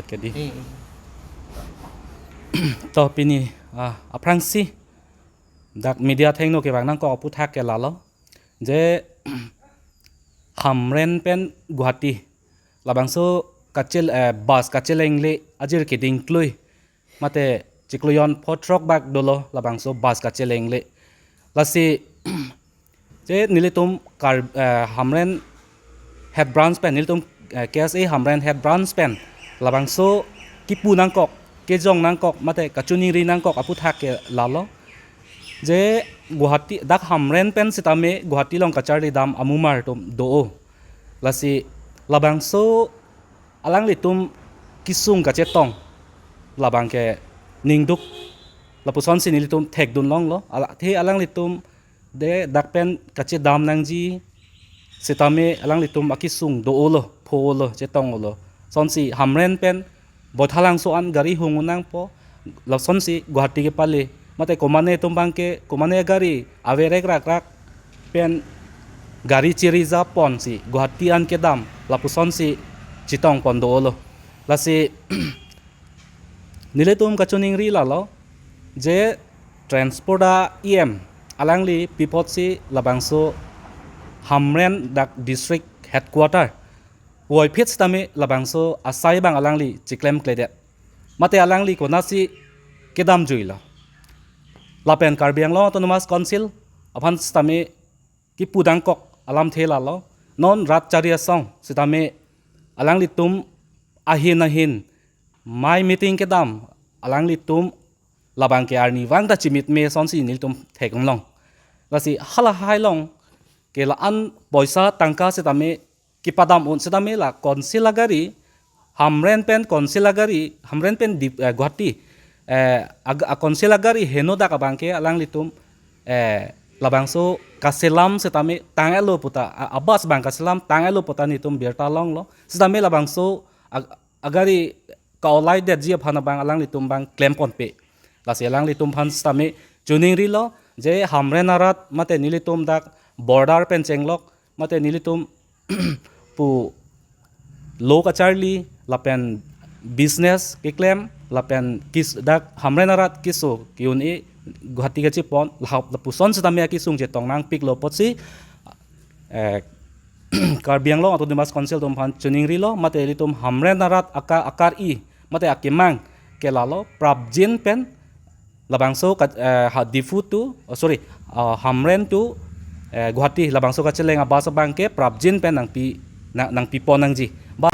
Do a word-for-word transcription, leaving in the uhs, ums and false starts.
Kedi. To pini, ah, aphrangsi dak media athengno kevang nangkok aputhak ke lalo. Je Hamren pen Guwahati labangso kachel, eh, bus kachelengle ajir keding klui mate chiklo jon pho throk bak dolo labangso bus kachelengle. Lasi je nelitum Kar, eh, Hamren head branch pen, nelitum, eh, K S A Hamren head branch pen labangso kipu nangkok, kejong nangkok mate kachiningri nangkok aputhak ke lalo. Je Guwahati, dak Hamren pen sitame Guwahati along kacharli dam amumar atum do-o. Lasi labangso alanglitum kesung kachetong labang ke ningduk lapusonsi nelitum thekdun longlo. Ala, athe alanglitum de dak pen kachedam nangji sitame alanglitum akesung do-olo, pho-olo, chetong-olo. Sonsi Hamren pen Baithalangso an gari hung un nangpo, lasonsi Guwahati kepale. Mate komane atum abang ke, komane gari averek rakrak pen gari chiri japon si Guwahati an kedam lapusonsi chetong pon do-olo. Lasi nelitum kachiningri lalo, je transport a-E M alangli pi apotsi labangso Hamren dak district headquarter puvoiphit sitame labangso asai abang alangli chiklemkledet. Mate alangli konatsi kedamjuilo. Lapen Karbi Anglong Autonomous Council aphan sitame kipu nangkok alamthe lalo. Non rat chari asong sitame alanglitum ahin ahin mai meeting kedam, alanglitum labang ke arnivang ta chimit me sonsi nelitum thek-un long. Lasi halahai along ke la-an poisa tangka sitame kepadam un sitame la council agari, Hamren pen council agari, Hamren pen di, eh, Guwahati, eh, ag-, a-council agari henodak abang ke alanglitum, eh, labangso kaselam sitame tang-etlo puta, a-, a-bus abang kaselam tang-etlo puta nelitum birta longlo. Sitame labangso ag-, agari ka-olaidetji aphan abang alanglitum abang klemponpe. Lasi alanglitum aphan sitame chiningrilo, je Hamren arat mate nelitum dak border pen chenglok mate nelitum pu lo kacharli lapen business keklem lapen kis dak Hamren arat keso ke-un-e Guwahati kachepon lahap lapuson sitame akesung chetong nangpiklo apotsi, eh, Karbi Anglong Autonomous Council atum aphan chiningrilo, mate ilitum Hamren arat aka akar-i mate akemang ke lalo prapjin pen labangso ka, eh, ha Diphu to, oh, sorry, ah, Hamren to, eh, Guwahati labangso kacheleng a-bus abang ke prapjin pen nangpi, na, nangpipon nangji. Ba-